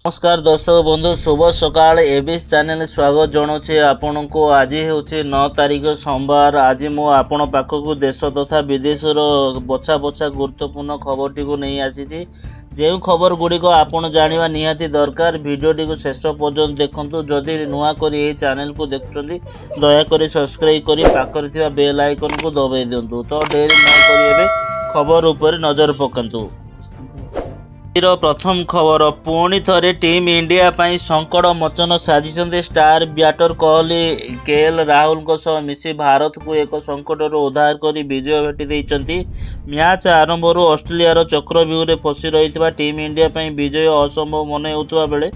ନମସ୍କାର ଦର୍ଶକ ବନ୍ଧୁ, ଶୁଭ ସକାଳ। ଏବିସ୍ ଚ୍ୟାନେଲ ସ୍ୱାଗତ ଜଣାଉଛି ଆପଣଙ୍କୁ। ଆଜି ହେଉଛି 9 ତାରିଖ, ସୋମବାର। ଆଜି ମୁଁ ଆପଣ ପାଖକୁ ଦେଶ ତଥା ବିଦେଶର ବଛା ବଛା ଗୁରୁତ୍ୱପୂର୍ଣ୍ଣ ଖବରଟିକୁ ନେଇ ଆସିଛି, ଯେଉଁ ଖବର ଗୁଡ଼ିକ ଆପଣ ଜାଣିବା ନିହାତି ଦରକାର। ଭିଡ଼ିଓଟିକୁ ଶେଷ ପର୍ଯ୍ୟନ୍ତ ଦେଖନ୍ତୁ। ଯଦି ନୂଆ କରି ଏହି ଚ୍ୟାନେଲକୁ ଦେଖୁଛନ୍ତି, ଦୟାକରି ସବସ୍କ୍ରାଇବ୍ କରି ପାଖରେ ଥିବା ବେଲ୍ ଆଇକନ୍କୁ ଦବାଇ ଦିଅନ୍ତୁ। ତ ଡେରି ନ କରି ଏବେ ଖବର ଉପରେ ନଜର ପକାନ୍ତୁ। ଆଜିର ପ୍ରଥମ ଖବର, ପୁଣି ଥରେ ଟିମ୍ ଇଣ୍ଡିଆ ପାଇଁ ସଙ୍କଟ ମୋଚନ ସାଜିଛନ୍ତି ଷ୍ଟାର ବ୍ୟାଟର କୋହଲି। କେଏଲ୍ ରାହୁଲଙ୍କ ସହ ମିଶି ଭାରତକୁ ଏକ ସଙ୍କଟରୁ ଉଦ୍ଧାର କରି ବିଜୟ ଭେଟି ଦେଇଛନ୍ତି। ମ୍ୟାଚ୍ ଆରମ୍ଭରୁ ଅଷ୍ଟ୍ରେଲିଆର ଚକ୍ରବ୍ୟୁହରେ ଫସି ରହିଥିବା ଟିମ୍ ଇଣ୍ଡିଆ ପାଇଁ ବିଜୟ ଅସମ୍ଭବ ମନେ ହେଉଥିବା ବେଳେ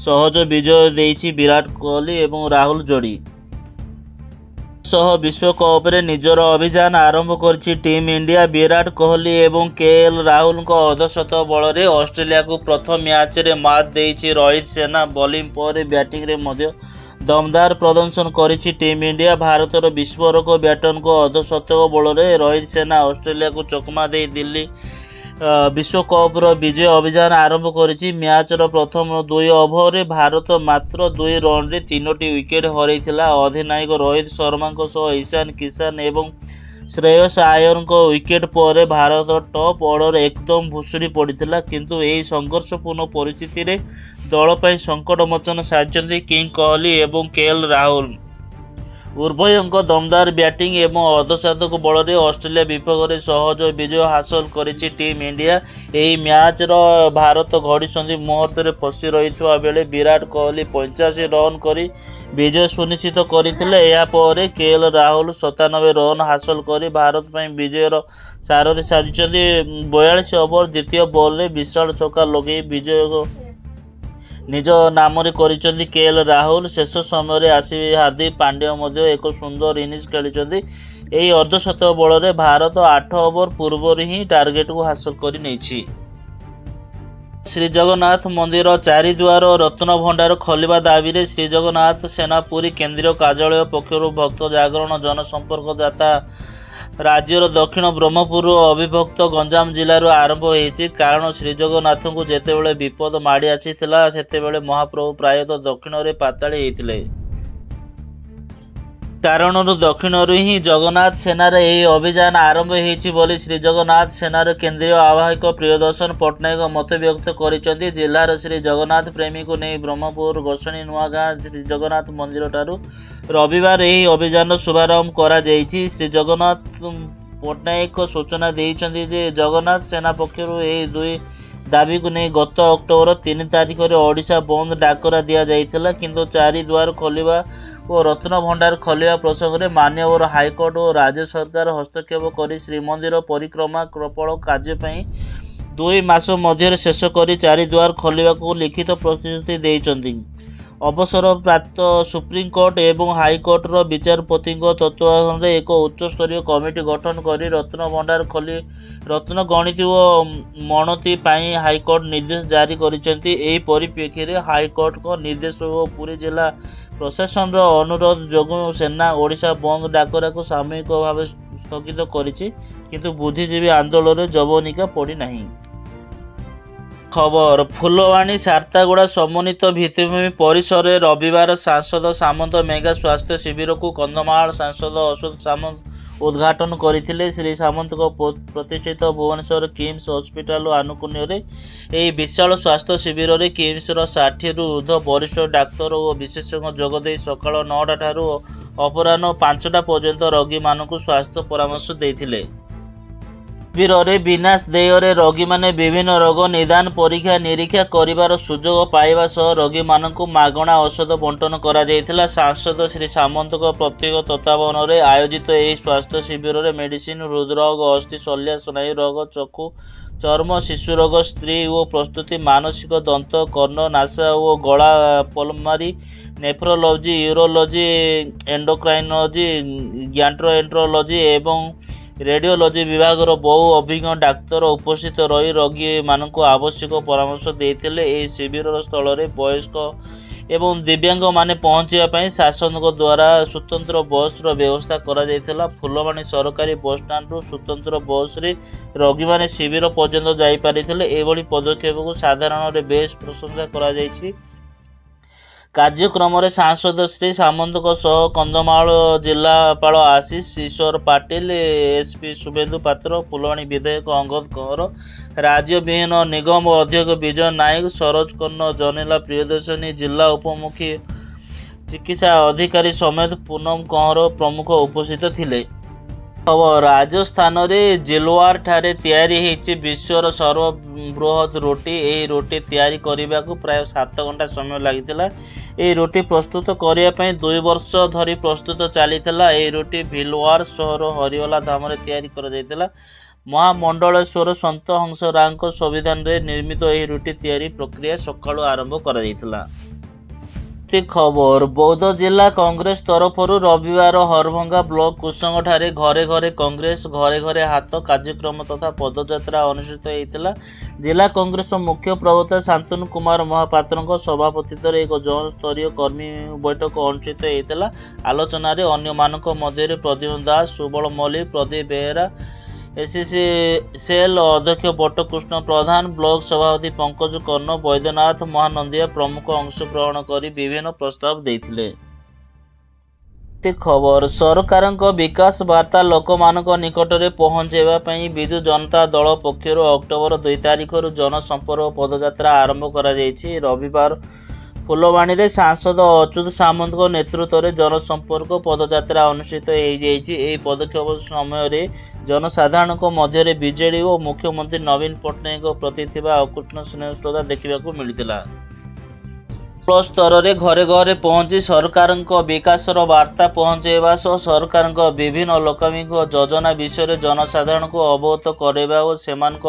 ସହଜ ବିଜୟ ଦେଇଛି ବିରାଟ କୋହଲି ଏବଂ ରାହୁଲ ଯୋଡ଼ି। ସହ ବିଶ୍ୱକପରେ ନିଜର ଅଭିଯାନ ଆରମ୍ଭ କରିଛି ଟିମ୍ ଇଣ୍ଡିଆ। ବିରାଟ କୋହଲି ଏବଂ କେଏଲ୍ ରାହୁଲଙ୍କ ଅର୍ଦ୍ଧଶତକ ବଳରେ ଅଷ୍ଟ୍ରେଲିଆକୁ ପ୍ରଥମ ମ୍ୟାଚ୍ରେ ମାତ୍ ଦେଇଛି ରୋହିତ ସେନା। ବୋଲିଂ ପରେ ବ୍ୟାଟିଂରେ ମଧ୍ୟ ଦମଦାର ପ୍ରଦର୍ଶନ କରିଛି ଟିମ୍ ଇଣ୍ଡିଆ। ଭାରତର ବିସ୍ଫୋରକ ବ୍ୟାଟରଙ୍କ ଅର୍ଦ୍ଧଶତକ ବଳରେ ରୋହିତ ସେନା ଅଷ୍ଟ୍ରେଲିଆକୁ ଚକମା ଦେଇ ଦିଲ୍ଲୀ ବିଶ୍ୱକପର ବିଜୟ ଅଭିଯାନ ଆରମ୍ଭ କରିଛି। ମ୍ୟାଚ୍ର ପ୍ରଥମ 2 ଓଭରରେ ଭାରତ ମାତ୍ର 2 ରନରେ ତିନୋଟି ୱିକେଟ୍ ହରାଇଥିଲା। ଅଧିନାୟକ ରୋହିତ ଶର୍ମାଙ୍କ ସହ ଇଶାନ କିଶାନ ଏବଂ ଶ୍ରେୟସ ଆୟରଙ୍କ ୱିକେଟ୍ ପରେ ଭାରତର ଟପ୍ ଅର୍ଡର ଏକଦମ ଭୁଶୁଡ଼ି ପଡ଼ିଥିଲା। କିନ୍ତୁ ଏହି ସଂଘର୍ଷପୂର୍ଣ୍ଣ ପରିସ୍ଥିତିରେ ଦଳ ପାଇଁ ସଙ୍କଟ ମୋଚନ ସାଜିଛନ୍ତି କିଙ୍ଗ କୋହଲି ଏବଂ କେଏଲ୍ ରାହୁଲ। ଉଭୟଙ୍କ ଦମଦାର ବ୍ୟାଟିଂ ଏବଂ ଅର୍ଦ୍ଧଶତକ ବଳରେ ଅଷ୍ଟ୍ରେଲିଆ ବିପକ୍ଷରେ ସହଜ ବିଜୟ ହାସଲ କରିଛି ଟିମ୍ ଇଣ୍ଡିଆ। ଏହି ମ୍ୟାଚ୍ର ଭାରତ ଘଡ଼ିସନ୍ଧି ମୁହୂର୍ତ୍ତରେ ଫସି ରହିଥିବା ବେଳେ ବିରାଟ କୋହଲି 85 ରନ୍ କରି ବିଜୟ ସୁନିଶ୍ଚିତ କରିଥିଲେ। ଏହାପରେ କେଏଲ୍ ରାହୁଲ 97 ରନ୍ ହାସଲ କରି ଭାରତ ପାଇଁ ବିଜୟର ସାରଥୀ ସାଜିଛନ୍ତି। 42 ଓଭର ଦ୍ୱିତୀୟ ବଲରେ ବିଶାଳ ଛକା ଲଗାଇ ବିଜୟ ନିଜ ନାମରେ କରିଛନ୍ତି କେଏଲ୍ ରାହୁଲ। ଶେଷ ସମୟରେ ଆସି ହାର୍ଦ୍ଦିକ ପାଣ୍ଡ୍ୟା ମଧ୍ୟ ଏକ ସୁନ୍ଦର ଇନିଂସ ଖେଳିଛନ୍ତି। ଏହି ଅର୍ଦ୍ଧଶତକ ବଳରେ ଭାରତ 8 ଓଭର ପୂର୍ବରୁ ହିଁ ଟାର୍ଗେଟକୁ ହାସଲ କରି ନେଇଛି। ଶ୍ରୀଜଗନ୍ନାଥ ମନ୍ଦିର ଚାରିଦ୍ୱାର ରତ୍ନଭଣ୍ଡାର ଖୋଲିବା ଦାବିରେ ଶ୍ରୀଜଗନ୍ନାଥ ସେନା ପୁରୀ କେନ୍ଦ୍ରୀୟ କାର୍ଯ୍ୟାଳୟ ପକ୍ଷରୁ ଭକ୍ତ ଜାଗରଣ ଜନସମ୍ପର୍କ ଯାତ୍ରା ରାଜ୍ୟର ଦକ୍ଷିଣ ବ୍ରହ୍ମପୁରରୁ ଅବିଭକ୍ତ ଗଞ୍ଜାମ ଜିଲ୍ଲାରୁ ଆରମ୍ଭ ହୋଇଛି। କାରଣ ଶ୍ରୀଜଗନ୍ନାଥଙ୍କୁ ଯେତେବେଳେ ବିପଦ ମାଡ଼ି ଆସିଥିଲା, ସେତେବେଳେ ମହାପ୍ରଭୁ ପ୍ରାୟତଃ ଦକ୍ଷିଣରେ ପାତାଳି ହୋଇଥିଲେ। କାରଣରୁ ଦକ୍ଷିଣରୁ ହିଁ ଜଗନ୍ନାଥ ସେନାର ଏହି ଅଭିଯାନ ଆରମ୍ଭ ହୋଇଛି ବୋଲି ଶ୍ରୀଜଗନ୍ନାଥ ସେନାର କେନ୍ଦ୍ରୀୟ ଆବାହକ ପ୍ରିୟଦର୍ଶନ ପଟ୍ଟନାୟକ ମତବ୍ୟକ୍ତ କରିଛନ୍ତି। ଜିଲ୍ଲାର ଶ୍ରୀ ଜଗନ୍ନାଥ ପ୍ରେମୀଙ୍କୁ ନେଇ ବ୍ରହ୍ମପୁର ଗୋଷଣୀ ନୂଆଗାଁ ଶ୍ରୀଜଗନ୍ନାଥ ମନ୍ଦିରଠାରୁ ରବିବାର ଏହି ଅଭିଯାନର ଶୁଭାରମ୍ଭ କରାଯାଇଛି। ଶ୍ରୀ ଜଗନ୍ନାଥ ପଟ୍ଟନାୟକ ସୂଚନା ଦେଇଛନ୍ତି ଯେ ଜଗନ୍ନାଥ ସେନା ପକ୍ଷରୁ ଏହି ଦୁଇ ଦାବିକୁ ନେଇ ଗତ ଅକ୍ଟୋବର 3 ତାରିଖରେ ଓଡ଼ିଶା ବନ୍ଦ ଡାକରା ଦିଆଯାଇଥିଲା। କିନ୍ତୁ ଚାରି ଦ୍ୱାର ଖୋଲିବା ଓ ରତ୍ନଭଣ୍ଡାର ଖୋଲିବା ପ୍ରସଙ୍ଗରେ ମାନ୍ୟବର ହାଇକୋର୍ଟ ଓ ରାଜ୍ୟ ସରକାର ହସ୍ତକ୍ଷେପ କରି ଶ୍ରୀମନ୍ଦିର ପରିକ୍ରମା ପ୍ରକଳ୍ପ କାର୍ଯ୍ୟ ପାଇଁ 2 ମାସ ମଧ୍ୟରେ ଶେଷ କରି ଚାରିଦ୍ୱାର ଖୋଲିବାକୁ ଲିଖିତ ପ୍ରତିଶ୍ରୁତି ଦେଇଛନ୍ତି। ଅବସରପ୍ରାପ୍ତ ସୁପ୍ରିମକୋର୍ଟ ଏବଂ ହାଇକୋର୍ଟର ବିଚାରପତିଙ୍କ ତତ୍ତ୍ୱାବଧାନରେ ଏକ ଉଚ୍ଚସ୍ତରୀୟ କମିଟି ଗଠନ କରି ରତ୍ନଭଣ୍ଡାର ଖୋଲି ରତ୍ନ ଗଣତି ଓ ମଣତି ପାଇଁ ହାଇକୋର୍ଟ ନିର୍ଦ୍ଦେଶ ଜାରି କରିଛନ୍ତି। ଏହି ପରିପ୍ରେକ୍ଷୀରେ ହାଇକୋର୍ଟଙ୍କ ନିର୍ଦ୍ଦେଶ ଓ ପୁରୀ ଜିଲ୍ଲା ପ୍ରଶାସନର ଅନୁରୋଧ ଯୋଗୁଁ ସେନା ଓଡ଼ିଶା ବନ୍ଦ ଡାକରାକୁ ସାମୟିକ ଭାବେ ସ୍ଥଗିତ କରିଛି, କିନ୍ତୁ ବୁଦ୍ଧିଜୀବୀ ଆନ୍ଦୋଳନରେ ଯବନିକା ପଡ଼ିନାହିଁ। ଖବର, ଫୁଲବାଣୀ ସାରତାଗୁଡ଼ା ସମନ୍ୱିତ ଭିତ୍ତିଭୂମି ପରିସରରେ ରବିବାର ସାଂସଦ ସାମନ୍ତ ମେଗା ସ୍ୱାସ୍ଥ୍ୟ ଶିବିରକୁ କନ୍ଧମାଳ ସାଂସଦ ଅଚ୍ୟୁତ ସାମନ୍ତ ଉଦ୍ଘାଟନ କରିଥିଲେ। ଶ୍ରୀ ସାମନ୍ତଙ୍କ ପ୍ରତିଷ୍ଠିତ ଭୁବନେଶ୍ୱର କିମ୍ସ ହସ୍ପିଟାଲ ଆନୁକୂଲ୍ୟରେ ଏହି ବିଶାଳ ସ୍ୱାସ୍ଥ୍ୟ ଶିବିରରେ କିମ୍ସର 60ରୁ ଉର୍ଦ୍ଧ୍ୱ ବରିଷ୍ଠ ଡାକ୍ତର ଓ ବିଶେଷଜ୍ଞ ଯୋଗଦେଇ ସକାଳ 9ଟା ଠାରୁ ଅପରାହ୍ନ 5ଟା ପର୍ଯ୍ୟନ୍ତ ରୋଗୀମାନଙ୍କୁ ସ୍ୱାସ୍ଥ୍ୟ ପରାମର୍ଶ ଦେଇଥିଲେ। ଶିବିରରେ ବିନା ଦେୟରେ ରୋଗୀମାନେ ବିଭିନ୍ନ ରୋଗ ନିଦାନ, ପରୀକ୍ଷା ନିରୀକ୍ଷା କରିବାର ସୁଯୋଗ ପାଇବା ସହ ରୋଗୀମାନଙ୍କୁ ମାଗଣା ଔଷଧ ବଣ୍ଟନ କରାଯାଇଥିଲା। ସାଂସଦ ଶ୍ରୀ ସାମନ୍ତଙ୍କ ପ୍ରତ୍ୟକ୍ଷ ତତ୍ତ୍ୱାବଧାନରେ ଆୟୋଜିତ ଏହି ସ୍ୱାସ୍ଥ୍ୟ ଶିବିରରେ ମେଡିସିନ, ହୃଦରୋଗ, ଅସ୍ଥି ଶଲ୍ୟ, ସ୍ନାୟୁ ରୋଗ, ଚକ୍ଷୁ, ଚର୍ମ, ଶିଶୁରୋଗ, ସ୍ତ୍ରୀ ଓ ପ୍ରସୂତି, ମାନସିକ, ଦନ୍ତ, କର୍ଣ୍ଣ, ନାସା ଓ ଗଳା, pulmonary, nephrology, urology, endocrinology, gastroenterology ଏବଂ ରେଡିଓଲୋଜି ବିଭାଗର ବହୁ ଅଭିଜ୍ଞ ଡାକ୍ତର ଉପସ୍ଥିତ ରହି ରୋଗୀମାନଙ୍କୁ ଆବଶ୍ୟକ ପରାମର୍ଶ ଦେଇଥିଲେ। ଏହି ଶିବିର ସ୍ଥଳରେ ବୟସ୍କ ଏବଂ ଦିବ୍ୟାଙ୍ଗମାନେ ପହଞ୍ଚିବା ପାଇଁ ଶାସନଙ୍କ ଦ୍ୱାରା ସ୍ୱତନ୍ତ୍ର ବସ୍ର ବ୍ୟବସ୍ଥା କରାଯାଇଥିଲା। ଫୁଲବାଣୀ ସରକାରୀ ବସ୍ଷ୍ଟାଣ୍ଡରୁ ସ୍ୱତନ୍ତ୍ର ବସ୍ରେ ରୋଗୀମାନେ ଶିବିର ପର୍ଯ୍ୟନ୍ତ ଯାଇପାରିଥିଲେ। ଏଭଳି ପଦକ୍ଷେପକୁ ସାଧାରଣରେ ବେଶ୍ ପ୍ରଶଂସା କରାଯାଇଛି। କାର୍ଯ୍ୟକ୍ରମରେ ସାଂସଦ ଶ୍ରୀ ସାମନ୍ତଙ୍କ ସହ କନ୍ଧମାଳ ଜିଲ୍ଲାପାଳ ଆଶିଷ ଈଶ୍ୱର ପାଟିଲ, ଏସ୍ପି ଶୁଭେନ୍ଦୁ ପାତ୍ର, ଫୁଲବାଣୀ ବିଧାୟକ ଅଙ୍ଗଦ କହଁର, ରାଜ୍ୟ ବିହନ ନିଗମ ଅଧ୍ୟକ୍ଷ ବିଜୟ ନାୟକ, ସରୋଜ କର୍ଣ୍ଣ, ଜନିଲା ପ୍ରିୟଦର୍ଶିନୀ, ଜିଲ୍ଲା ଉପମୁଖ୍ୟ ଚିକିତ୍ସା ଅଧିକାରୀ ସମେତ ପୁନମ କହଁର ପ୍ରମୁଖ ଉପସ୍ଥିତ ଥିଲେ। ଖବର, ରାଜସ୍ଥାନରେ ଜିଲୱାର ଠାରେ ତିଆରି ହେଇଛି ବିଶ୍ୱର ସର୍ବବୃହତ ରୁଟି। ଏହି ରୁଟି ତିଆରି କରିବାକୁ ପ୍ରାୟ 7 ଘଣ୍ଟା ସମୟ ଲାଗିଥିଲା। ଏହି ରୁଟି ପ୍ରସ୍ତୁତ କରିବା ପାଇଁ 2 ବର୍ଷ ଧରି ପ୍ରସ୍ତୁତ ଚାଲିଥିଲା। ଏହି ରୁଟି ଭିଲୱାର ସହର ହରିଓଲା ଧାମରେ ତିଆରି କରାଯାଇଥିଲା। ମହାମଣ୍ଡଳେଶ୍ୱର ସନ୍ତ ହଂସରାଙ୍କ ତତ୍ତ୍ୱାବଧାନରେ ନିର୍ମିତ ଏହି ରୁଟି ତିଆରି ପ୍ରକ୍ରିୟା ସକାଳୁ ଆରମ୍ଭ କରାଯାଇଥିଲା। ଖବର, ବୌଦ୍ଧ ଜିଲ୍ଲା କଂଗ୍ରେସ ତରଫରୁ ରବିବାର ହରଭଙ୍ଗା ବ୍ଲକ କୁସଙ୍ଗଠାରେ ଘରେ ଘରେ କଂଗ୍ରେସ, ଘରେ ଘରେ ହାତ କାର୍ଯ୍ୟକ୍ରମ ତଥା ପଦଯାତ୍ରା ଅନୁଷ୍ଠିତ ହୋଇଥିଲା। ଜିଲ୍ଲା କଂଗ୍ରେସ ମୁଖ୍ୟ ପ୍ରବକ୍ତା ଶାନ୍ତନୁ କୁମାର ମହାପାତ୍ରଙ୍କ ସଭାପତିତ୍ୱରେ ଏକ ଜୋନସ୍ତରୀୟ କର୍ମୀ ବୈଠକ ଅନୁଷ୍ଠିତ ହୋଇଥିଲା। ଆଲୋଚନାରେ ଅନ୍ୟମାନଙ୍କ ମଧ୍ୟରେ ପ୍ରଦ୍ୟୁମ୍ନ ଦାସ, ସୁବଳ ମଲ୍ଲିକ, ପ୍ରଦୀପ ବେହେରା, ଏସ୍ସି ସେଲ୍ ଅଧ୍ୟକ୍ଷ ବଟକୃଷ୍ଣ ପ୍ରଧାନ, ବ୍ଲକ ସଭାପତି ପଙ୍କଜ କର୍ଣ୍ଣ, ବୈଦ୍ୟନାଥ ମହାନନ୍ଦିଆ ପ୍ରମୁଖ ଅଂଶଗ୍ରହଣ କରି ବିଭିନ୍ନ ପ୍ରସ୍ତାବ ଦେଇଥିଲେ। ଖବର, ସରକାରଙ୍କ ବିକାଶ ବାର୍ତ୍ତା ଲୋକମାନଙ୍କ ନିକଟରେ ପହଞ୍ଚାଇବା ପାଇଁ ବିଜୁ ଜନତା ଦଳ ପକ୍ଷରୁ ଅକ୍ଟୋବର 2 ତାରିଖରୁ ଜନସମ୍ପର୍କ ପଦଯାତ୍ରା ଆରମ୍ଭ କରାଯାଇଛି। ରବିବାର ଫୁଲବାଣୀରେ ସାଂସଦ ଅଚ୍ୟୁତ ସାମନ୍ତଙ୍କ ନେତୃତ୍ୱରେ ଜନସମ୍ପର୍କ ପଦଯାତ୍ରା ଅନୁଷ୍ଠିତ ହୋଇଯାଇଛି। ଏହି ପଦକ୍ଷେପ ସମୟରେ ଜନସାଧାରଣଙ୍କ ମଧ୍ୟରେ ବିଜେଡି ଓ ମୁଖ୍ୟମନ୍ତ୍ରୀ ନବୀନ ପଟ୍ଟନାୟକଙ୍କ ପ୍ରତି ଥିବା ଅକୁଣ୍ଠ ସ୍ନେହ ଶ୍ରଦ୍ଧା ଦେଖିବାକୁ ମିଳିଥିଲା। ସ୍ତରରେ ଘରେ ଘରେ ପହଞ୍ଚି ସରକାରଙ୍କ ବିକାଶର ବାର୍ତ୍ତା ପହଞ୍ଚାଇବା ସହ ସରକାରଙ୍କ ବିଭିନ୍ନ ଲୋକାଭିମୁଖୀ ଯୋଜନା ବିଷୟରେ ଜନସାଧାରଣଙ୍କୁ ଅବଗତ କରାଇବା ଓ ସେମାନଙ୍କ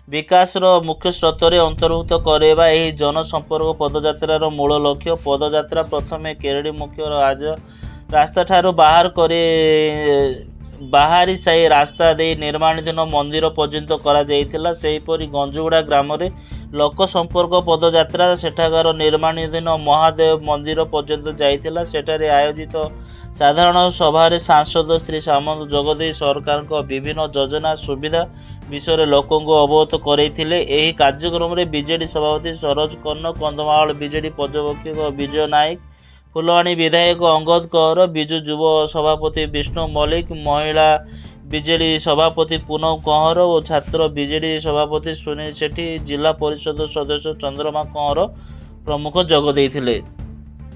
ବିକାଶର ମୁଖ୍ୟ ସ୍ରୋତରେ ଅନ୍ତର୍ଭୁକ୍ତ କରାଇବା ଏହି ଜନସମ୍ପର୍କ ପଦଯାତ୍ରାର ମୂଳ ଲକ୍ଷ୍ୟ। ପଦଯାତ୍ରା ପ୍ରଥମେ କେରେଡ଼ି ମୁଖ୍ୟ ରାସ୍ତାଠାରୁ ବାହାର କରି ବାହାରି ସାହି ରାସ୍ତା ଦେଇ ନିର୍ମାଣାଧୀନ ମନ୍ଦିର ପର୍ଯ୍ୟନ୍ତ କରାଯାଇଥିଲା। ସେହିପରି ଗଞ୍ଜୁଗୁଡ଼ା ଗ୍ରାମରେ ଲୋକ ସମ୍ପର୍କ ପଦଯାତ୍ରା ସେଠାକାର ନିର୍ମାଣାଧୀନ ମହାଦେବ ମନ୍ଦିର ପର୍ଯ୍ୟନ୍ତ ଯାଇଥିଲା। ସେଠାରେ ଆୟୋଜିତ ସାଧାରଣ ସଭାରେ ସାଂସଦ ଶ୍ରୀ ସାମନ୍ତ ଯୋଗଦେଇ ସରକାରଙ୍କ ବିଭିନ୍ନ ଯୋଜନା, ସୁବିଧା ବିଷୟରେ ଲୋକଙ୍କୁ ଅବଗତ କରାଇଥିଲେ। ଏହି କାର୍ଯ୍ୟକ୍ରମରେ ବିଜେଡି ସଭାପତି ସରୋଜ କର୍ଣ୍ଣ, କନ୍ଧମାଳ ବିଜେଡି ପର୍ଯ୍ୟବେକ୍ଷକ ବିଜୟ ନାୟକ, ଫୁଲବାଣୀ ବିଧାୟକ ଅଙ୍ଗଦ କହଁର, ବିଜୁ ଯୁବ ସଭାପତି ବିଷ୍ଣୁ ମଲ୍ଲିକ, ମହିଳା ବିଜେଡି ସଭାପତି ପୁନମ କହଁର ଓ ଛାତ୍ର ବିଜେଡି ସଭାପତି ସୁନୀଲ ସେଠୀ, ଜିଲ୍ଲା ପରିଷଦ ସଦସ୍ୟ ଚନ୍ଦ୍ରମା କହଁର ପ୍ରମୁଖ ଯୋଗ ଦେଇଥିଲେ।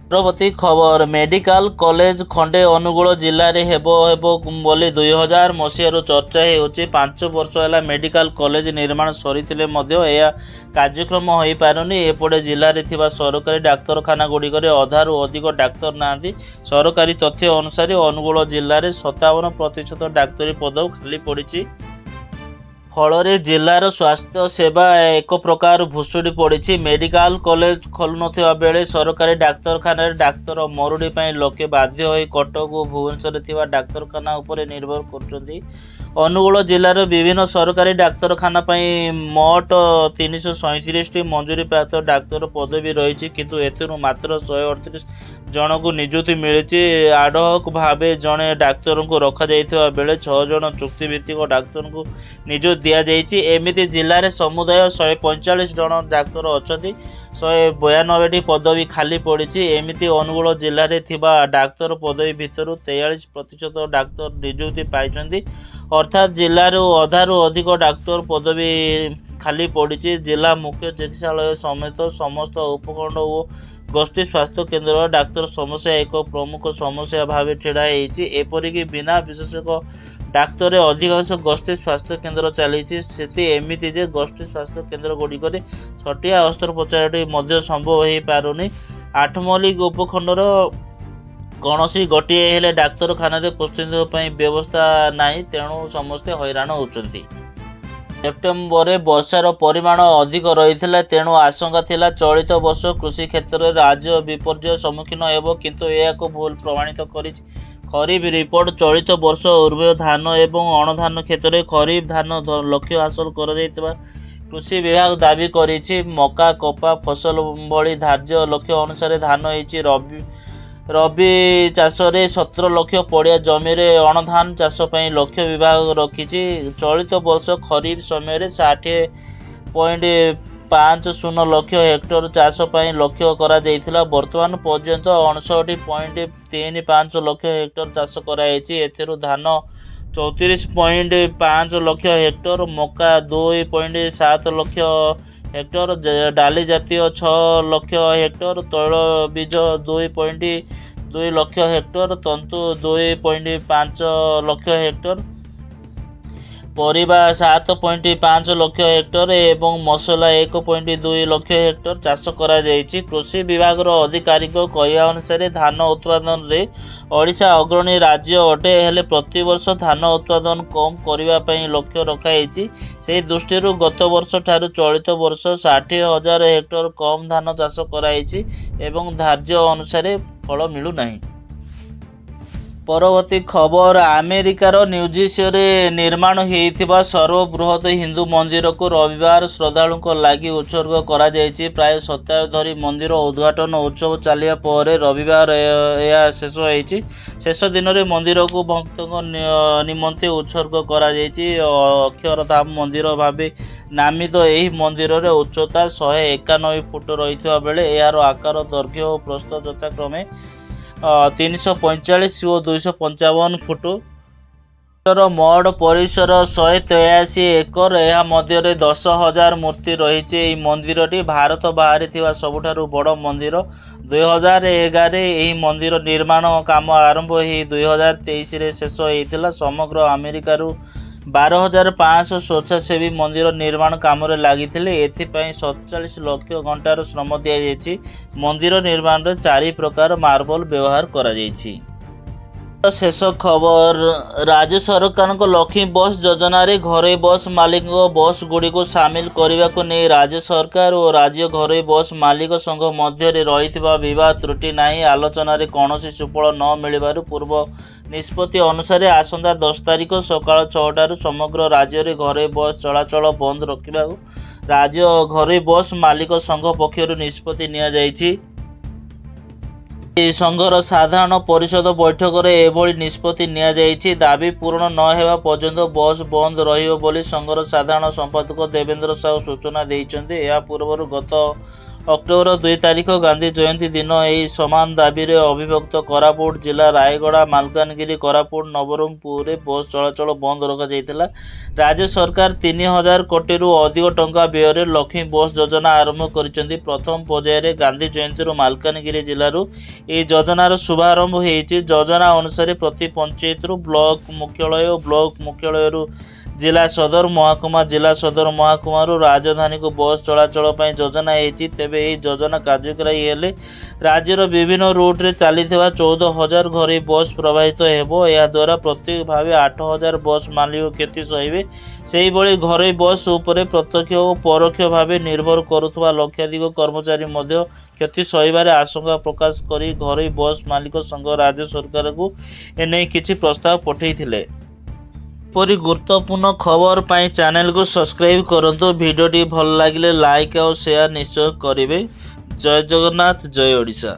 ପରବର୍ତ୍ତୀ ଖବର, ମେଡିକାଲ କଲେଜ ଖଣ୍ଡେ ଅନୁଗୁଳ ଜିଲ୍ଲାରେ ହେବ ହେବ ବୋଲି 2000 ମସିହାରୁ ଚର୍ଚ୍ଚା ହେଉଛି। 5 ବର୍ଷ ହେଲା ମେଡିକାଲ କଲେଜ ନିର୍ମାଣ ସରିଥିଲେ ମଧ୍ୟ ଏହା କାର୍ଯ୍ୟକ୍ଷମ ହୋଇପାରୁନି। ଏପଟେ ଜିଲ୍ଲାରେ ଥିବା ସରକାରୀ ଡାକ୍ତରଖାନାଗୁଡ଼ିକରେ ଅଧାରୁ ଅଧିକ ଡାକ୍ତର ନାହାନ୍ତି। ସରକାରୀ ତଥ୍ୟ ଅନୁସାରେ ଅନୁଗୁଳ ଜିଲ୍ଲାରେ 57% ଡାକ୍ତରୀ ପଦ ଖାଲି ପଡ଼ିଛି। ଫଳରେ ଜିଲ୍ଲାର ସ୍ୱାସ୍ଥ୍ୟ ସେବା ଏକ ପ୍ରକାର ଭୁଶୁଡ଼ି ପଡ଼ିଛି। ମେଡିକାଲ କଲେଜ ଖୋଲୁନଥିବା ବେଳେ ସରକାରୀ ଡାକ୍ତରଖାନାରେ ଡାକ୍ତର ମରୁଡ଼ି ପାଇଁ ଲୋକେ ବାଧ୍ୟ ହୋଇ କଟକ ଓ ଭୁବନେଶ୍ୱରରେ ଥିବା ଡାକ୍ତରଖାନା ଉପରେ ନିର୍ଭର କରୁଛନ୍ତି। ଅନୁଗୁଳ ଜିଲ୍ଲାର ବିଭିନ୍ନ ସରକାରୀ ଡାକ୍ତରଖାନା ପାଇଁ ମୋଟ 337ଟି ମଞ୍ଜୁରୀପ୍ରାପ୍ତ ଡାକ୍ତର ପଦବୀ ରହିଛି। କିନ୍ତୁ ଏଥିରୁ ମାତ୍ର 138 ଜଣଙ୍କୁ ନିଯୁକ୍ତି ମିଳିଛି। ଆଡହକ୍ ଭାବେ ଜଣେ ଡାକ୍ତରଙ୍କୁ ରଖାଯାଇଥିବା ବେଳେ 6 ଜଣ ଚୁକ୍ତିଭିତ୍ତିକ ଡାକ୍ତରଙ୍କୁ ନିଯୁକ୍ତି ଦିଆଯାଇଛି। ଏମିତି ଜିଲ୍ଲାରେ ସମୁଦାୟ 145 ଜଣ ଡାକ୍ତର ଅଛନ୍ତି। 192ଟି ପଦବୀ ଖାଲି ପଡ଼ିଛି। ଏମିତି ଅନୁଗୁଳ ଜିଲ୍ଲାରେ ଥିବା ଡାକ୍ତର ପଦବୀ ଭିତରୁ 43% ଡାକ୍ତର ନିଯୁକ୍ତି ପାଇଛନ୍ତି। ଅର୍ଥାତ୍ ଜିଲ୍ଲାରୁ ଅଧାରୁ ଅଧିକ ଡାକ୍ତର ପଦବୀ ଖାଲି ପଡ଼ିଛି। ଜିଲ୍ଲା ମୁଖ୍ୟ ଚିକିତ୍ସାଳୟ ସମେତ ସମସ୍ତ ଉପଖଣ୍ଡ ଓ ଗୋଷ୍ଠୀ ସ୍ୱାସ୍ଥ୍ୟ କେନ୍ଦ୍ରର ଡାକ୍ତର ସମସ୍ୟା ଏକ ପ୍ରମୁଖ ସମସ୍ୟା ଭାବେ ଛିଡ଼ା ହେଇଛି। ଏପରିକି ବିନା ବିଶେଷଜ୍ଞ ଡାକ୍ତରରେ ଅଧିକାଂଶ ଗୋଷ୍ଠୀ ସ୍ୱାସ୍ଥ୍ୟ କେନ୍ଦ୍ର ଚାଲିଛି। ସ୍ଥିତି ଏମିତି ଯେ ଗୋଷ୍ଠୀ ସ୍ୱାସ୍ଥ୍ୟ କେନ୍ଦ୍ରଗୁଡ଼ିକରେ ଛୋଟିଆ ଅସ୍ତ୍ରୋପଚାରଟି ମଧ୍ୟ ସମ୍ଭବ ହୋଇପାରୁନି। ଆଠମଲ୍ଲିକ ଉପଖଣ୍ଡର କୌଣସି ଗୋଟିଏ ହେଲେ ଡାକ୍ତରଖାନାରେ ପ୍ରସୂତିଙ୍କ ପାଇଁ ବ୍ୟବସ୍ଥା ନାହିଁ। ତେଣୁ ସମସ୍ତେ ହଇରାଣ ହେଉଛନ୍ତି। ସେପ୍ଟେମ୍ବରରେ ବର୍ଷାର ପରିମାଣ ଅଧିକ ରହିଥିଲା। ତେଣୁ ଆଶଙ୍କା ଥିଲା, ଚଳିତ ବର୍ଷ କୃଷି କ୍ଷେତ୍ରରେ ରାଜ୍ୟ ବିପର୍ଯ୍ୟୟ ସମ୍ମୁଖୀନ ହେବ। କିନ୍ତୁ ଏହାକୁ ଭୁଲ ପ୍ରମାଣିତ କରିଛି ଖରିଫ ରିପୋର୍ଟ। ଚଳିତ ବର୍ଷ ଉଭୟ ଧାନ ଏବଂ ଅଣଧାନ କ୍ଷେତ୍ରରେ ଖରିଫ ଧାନ ଲକ୍ଷ୍ୟ ହାସଲ କରାଯାଇଥିବା କୃଷି ବିଭାଗ ଦାବି କରିଛି। ମକା, କପା ଫସଲ ଭଳି ଧାର୍ଯ୍ୟ ଲକ୍ଷ୍ୟ ଅନୁସାରେ ଧାନ ହୋଇଛି। ରବି ଚାଷରେ 17 ଲକ୍ଷ ପଡ଼ିଆ ଜମିରେ ଅଣଧାନ ଚାଷ ପାଇଁ ଲକ୍ଷ୍ୟ ବିଭାଗ ରଖିଛି। ଚଳିତ ବର୍ଷ ଖରିଫ ସମୟରେ 60.50 ଲକ୍ଷ ହେକ୍ଟର ଚାଷ ପାଇଁ ଲକ୍ଷ୍ୟ କରାଯାଇଥିଲା। ବର୍ତ୍ତମାନ ପର୍ଯ୍ୟନ୍ତ 59.35 ଲକ୍ଷ ହେକ୍ଟର ଚାଷ କରାଯାଇଛି। ଏଥିରୁ ଧାନ 34.5 ଲକ୍ଷ ହେକ୍ଟର, ମକା 2.7 ଲକ୍ଷ ହେକ୍ଟର, ଡାଲି ଜାତୀୟ 6 ଲକ୍ଷ ହେକ୍ଟର, ତୈଳବୀଜ 2.2 ଲକ୍ଷ ହେକ୍ଟର, ତନ୍ତୁ 2.5 ଲକ୍ଷ ହେକ୍ଟର, ପରିବା 7.5 ଲକ୍ଷ ହେକ୍ଟର ଏବଂ ମସଲା 1.2 ଲକ୍ଷ ହେକ୍ଟର ଚାଷ କରାଯାଇଛି। କୃଷି ବିଭାଗର ଅଧିକାରୀଙ୍କ କହିବା ଅନୁସାରେ ଧାନ ଉତ୍ପାଦନରେ ଓଡ଼ିଶା ଅଗ୍ରଣୀ ରାଜ୍ୟ ଅଟେ। ହେଲେ ପ୍ରତିବର୍ଷ ଧାନ ଉତ୍ପାଦନ କମ୍ କରିବା ପାଇଁ ଲକ୍ଷ୍ୟ ରଖାଯାଇଛି। ସେହି ଦୃଷ୍ଟିରୁ ଗତ ବର୍ଷ ଠାରୁ ଚଳିତ ବର୍ଷ 60,000 ହେକ୍ଟର କମ୍ ଧାନ ଚାଷ କରାଯାଇଛି ଏବଂ ଧାର୍ଯ୍ୟ ଅନୁସାରେ ଫଳ ମିଳୁନାହିଁ। ପରବର୍ତ୍ତୀ ଖବର, ଆମେରିକାର ନ୍ୟୁଜର୍ସିରେ ନିର୍ମାଣ ହୋଇଥିବା ସର୍ବବୃହତ ହିନ୍ଦୁ ମନ୍ଦିରକୁ ରବିବାର ଶ୍ରଦ୍ଧାଳୁଙ୍କ ଲାଗି ଉତ୍ସର୍ଗ କରାଯାଇଛି। ପ୍ରାୟ ସପ୍ତାହ ଧରି ମନ୍ଦିର ଉଦ୍ଘାଟନ ଉତ୍ସବ ଚାଲିବା ପରେ ରବିବାର ଏହା ଶେଷ ହୋଇଛି। ଶେଷ ଦିନରେ ମନ୍ଦିରକୁ ଭକ୍ତଙ୍କ ନିମନ୍ତେ ଉତ୍ସର୍ଗ କରାଯାଇଛି। ଅକ୍ଷରଧାମ ମନ୍ଦିର ଭାବେ ନାମିତ ଏହି ମନ୍ଦିରରେ ଉଚ୍ଚତା 191 ଫୁଟ ରହିଥିବା ବେଳେ ଏହାର ଆକାର, ଦୈର୍ଘ୍ୟ ଓ ପ୍ରସ୍ଥ ଯଥାକ୍ରମେ 345 ଓ 255 ଫୁଟ। ର ମୋଟ ପରିସର 183 ଏକର। ଏହା ମଧ୍ୟରେ 10,000 ମୂର୍ତ୍ତି ରହିଛି। ଏହି ମନ୍ଦିରଟି ଭାରତ ବାହାରେ ଥିବା ସବୁଠାରୁ ବଡ଼ ମନ୍ଦିର। 2011ରେ ଏହି ମନ୍ଦିର ନିର୍ମାଣ କାମ ଆରମ୍ଭ ହୋଇ 2023ରେ ଶେଷ ହୋଇଥିଲା। ସମଗ୍ର ଆମେରିକାରୁ 12,500 ସ୍ୱେଚ୍ଛାସେବୀ ମନ୍ଦିର ନିର୍ମାଣ କାମରେ ଲାଗିଥିଲେ। ଏଥିପାଇଁ 47 ଲକ୍ଷ ଘଣ୍ଟାର ଶ୍ରମ ଦିଆଯାଇଛି। ମନ୍ଦିର ନିର୍ମାଣରେ ଚାରି ପ୍ରକାର ମାର୍ବଲ ବ୍ୟବହାର କରାଯାଇଛି। ଶେଷ ଖବର, ରାଜ୍ୟ ସରକାରଙ୍କ ଲକ୍ଷ୍ମୀ ବସ୍ ଯୋଜନାରେ ଘରୋଇ ବସ୍ ମାଲିକଙ୍କ ବସ୍ ଗୁଡ଼ିକୁ ସାମିଲ କରିବାକୁ ନେଇ ରାଜ୍ୟ ସରକାର ଓ ରାଜ୍ୟ ଘରୋଇ ବସ୍ ମାଲିକ ସଂଘ ମଧ୍ୟରେ ରହିଥିବା ବିବାଦ ତୁଟି ନାହିଁ। ଆଲୋଚନାରେ କୌଣସି ସୁଫଳ ନ ମିଳିବାରୁ ପୂର୍ବ ନିଷ୍ପତ୍ତି ଅନୁସାରେ ଆସନ୍ତା 10 ତାରିଖ ସକାଳ 6ଟାରୁ ସମଗ୍ର ରାଜ୍ୟରେ ଘରୋଇ ବସ୍ ଚଳାଚଳ ବନ୍ଦ ରଖିବାକୁ ରାଜ୍ୟ ଘରୋଇ ବସ୍ ମାଲିକ ସଂଘ ପକ୍ଷରୁ ନିଷ୍ପତ୍ତି ନିଆଯାଇଛି। ଏହି ସଂଘର ସାଧାରଣ ପରିଷଦ ବୈଠକରେ ଏଭଳି ନିଷ୍ପତ୍ତି ନିଆଯାଇଛି। ଦାବି ପୂରଣ ନ ହେବା ପର୍ଯ୍ୟନ୍ତ ବସ୍ ବନ୍ଦ ରହିବ ବୋଲି ସଂଘର ସାଧାରଣ ସମ୍ପାଦକ ଦେବେନ୍ଦ୍ର ସାହୁ ସୂଚନା ଦେଇଛନ୍ତି। ଏହା ପୂର୍ବରୁ ଗତ ଅକ୍ଟୋବର 2 ତାରିଖ ଗାନ୍ଧୀ ଜୟନ୍ତୀ ଦିନ ଏହି ସମାନ ଦାବିରେ ଅବିଭକ୍ତ କୋରାପୁଟ ଜିଲ୍ଲା ରାୟଗଡ଼ା, ମାଲକାନଗିରି, କୋରାପୁଟ, ନବରଙ୍ଗପୁରରେ ବସ୍ ଚଳାଚଳ ବନ୍ଦ ରଖାଯାଇଥିଲା। ରାଜ୍ୟ ସରକାର 3,000 କୋଟିରୁ ଅଧିକ ଟଙ୍କା ବ୍ୟୟରେ ଲକ୍ଷ୍ମୀ ବସ୍ ଯୋଜନା ଆରମ୍ଭ କରିଛନ୍ତି। ପ୍ରଥମ ପର୍ଯ୍ୟାୟରେ ଗାନ୍ଧୀ ଜୟନ୍ତୀରୁ ମାଲକାନଗିରି ଜିଲ୍ଲାରୁ ଏହି ଯୋଜନାର ଶୁଭାରମ୍ଭ ହୋଇଛି। ଯୋଜନା ଅନୁସାରେ ପ୍ରତି ପଞ୍ଚାୟତରୁ ବ୍ଲକ ମୁଖ୍ୟାଳୟ ଓ ବ୍ଲକ ମୁଖ୍ୟାଳୟରୁ ଜିଲ୍ଲା ସଦର ମହକୁମା, ଜିଲ୍ଲା ସଦର ମହକୁମାରୁ ରାଜଧାନୀକୁ ବସ୍ ଚଳାଚଳ ପାଇଁ ଯୋଜନା ହେଇଛି। ତେବେ ଏହି ଯୋଜନା କାର୍ଯ୍ୟକାରୀ ହେଲେ ରାଜ୍ୟର ବିଭିନ୍ନ ରୁଟ୍ରେ ଚାଲିଥିବା 14,000 ଘରୋଇ ବସ୍ ପ୍ରଭାବିତ ହେବ। ଏହାଦ୍ୱାରା ପ୍ରତ୍ୟକ୍ଷ ଭାବେ 8,000 ବସ୍ ମାଲିକ କ୍ଷତି ସହିବେ। ସେହିଭଳି ଘରୋଇ ବସ୍ ଉପରେ ପ୍ରତ୍ୟକ୍ଷ ଓ ପରୋକ୍ଷ ଭାବେ ନିର୍ଭର କରୁଥିବା ଲକ୍ଷାଧିକ କର୍ମଚାରୀ ମଧ୍ୟ କ୍ଷତି ସହିବାର ଆଶଙ୍କା ପ୍ରକାଶ କରି ଘରୋଇ ବସ୍ ମାଲିକ ସଂଘ ରାଜ୍ୟ ସରକାରଙ୍କୁ ଏନେଇ କିଛି ପ୍ରସ୍ତାବ ପଠାଇଥିଲେ। ଏପରି ଗୁରୁତ୍ୱପୂର୍ଣ୍ଣ ଖବର ପାଇଁ ଚ୍ୟାନେଲକୁ ସବସ୍କ୍ରାଇବ୍ କରନ୍ତୁ। ଭିଡ଼ିଓଟି ଭଲ ଲାଗିଲେ ଲାଇକ୍ ଆଉ ସେୟାର ନିଶ୍ଚୟ କରିବେ। ଜୟ ଜଗନ୍ନାଥ, ଜୟ ଓଡ଼ିଶା।